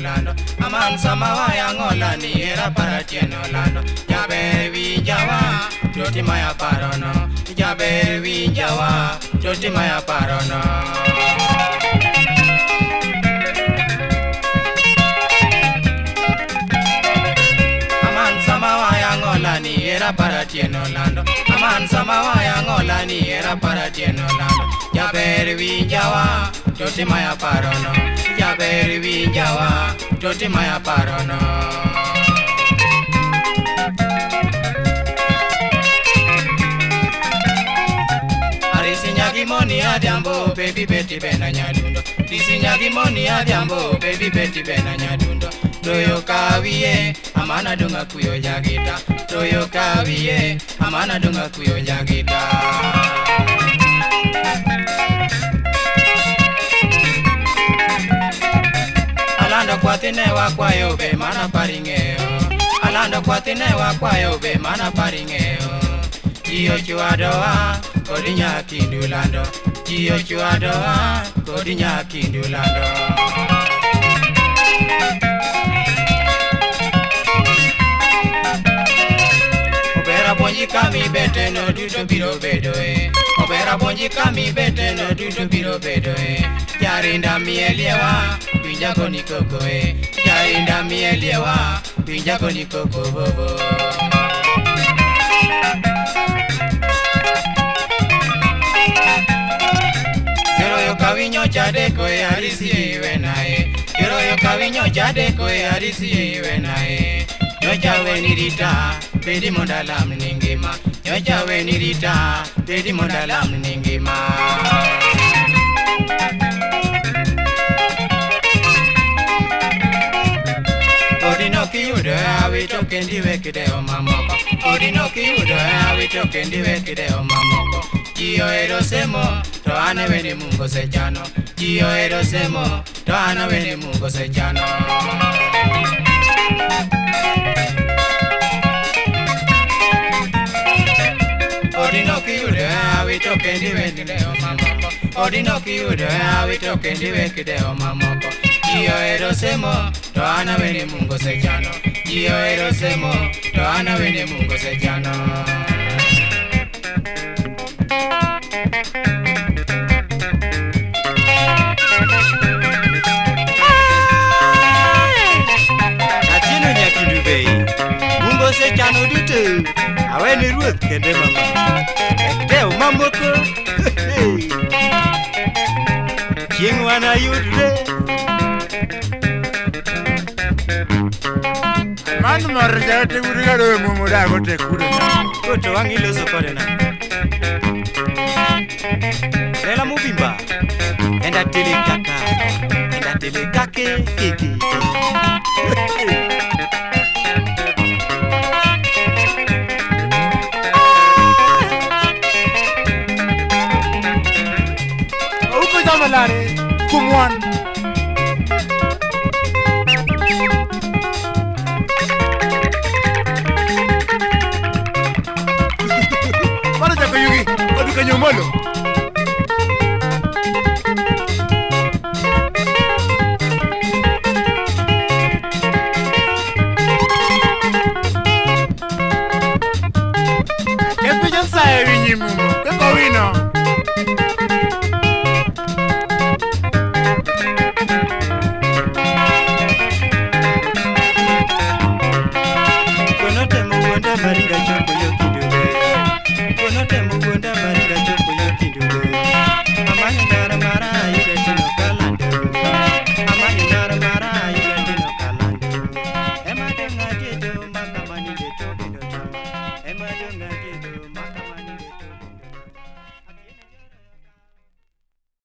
lando. Aman sama wayangola ni era paratieno lando. Jaber winjawa toti maya parono. Jaber winjawa toti maya parono. Aman sama wayangola ni era paratieno lando. Aman sama wayangola ni era paratieno lando. Jaber winjawa toti maya parono. Jaber winjawa toti maya parono. Arisi moni adhiambo baby beti bena nyadundo. Risi nyagi moni adhiambo baby beti bena nyadundo. Toyo kawiye amana dunga kuyo jagita. Toyo kawiye amana dunga kuyo jagita. Alando kwatine wakwayo be mana paring'eyo. Alando kwatine wakwayo be mana paring'eyo. Jiyo chwadowa kodi nyakindu lando. Jiyo chwadowa kodi nyakindu lando. Obera puonji kami bete no duto biro bedoe. Obera puonji kami bete no duto biro bedoe. Jarinda mieliewa winja goni kokoe. Jarinda mieliewa winja goni koko bobo. Yoroyo kawinyo chadeko e arisi iwe nae. Yoroyo kawinyo chadeko e arisi iwe nae. Nyocha wenirita bedi mondalam ningima. Nyocha wenirita bedi mondalam ningima. Odino kiyudo awito kendi wekideo mamoko. Odino kiyudo awito kendi wekideo mamoko. Ji ohero semo to an awene Mungu osechano. Ji ohero semo to an awene Mungu osechano. Odino kiyudo awito kendi wekideo mamoko. Odino kiyudo awito kendi wekideo mamoko. Ji ohero semo to an awene Mungu osechano. Ji ohero semo to an awene Mungu osechano. Atieno nyakindu bei Mungu osechano duto aweni ruoth kende mama ek dew mamoko. Chieng' wanayudre. Man mor jaote uriga mumo dago te kure. Koto wang' iloso kode na. Lela mubimba enda tele kaka enda tele kake kiki. Uko jamalare kumwan. Mano jako yugi oduka nyomolo. Kono temo wuonda maringa chopo yo kidube. Kono temo wuonda maringa chopo.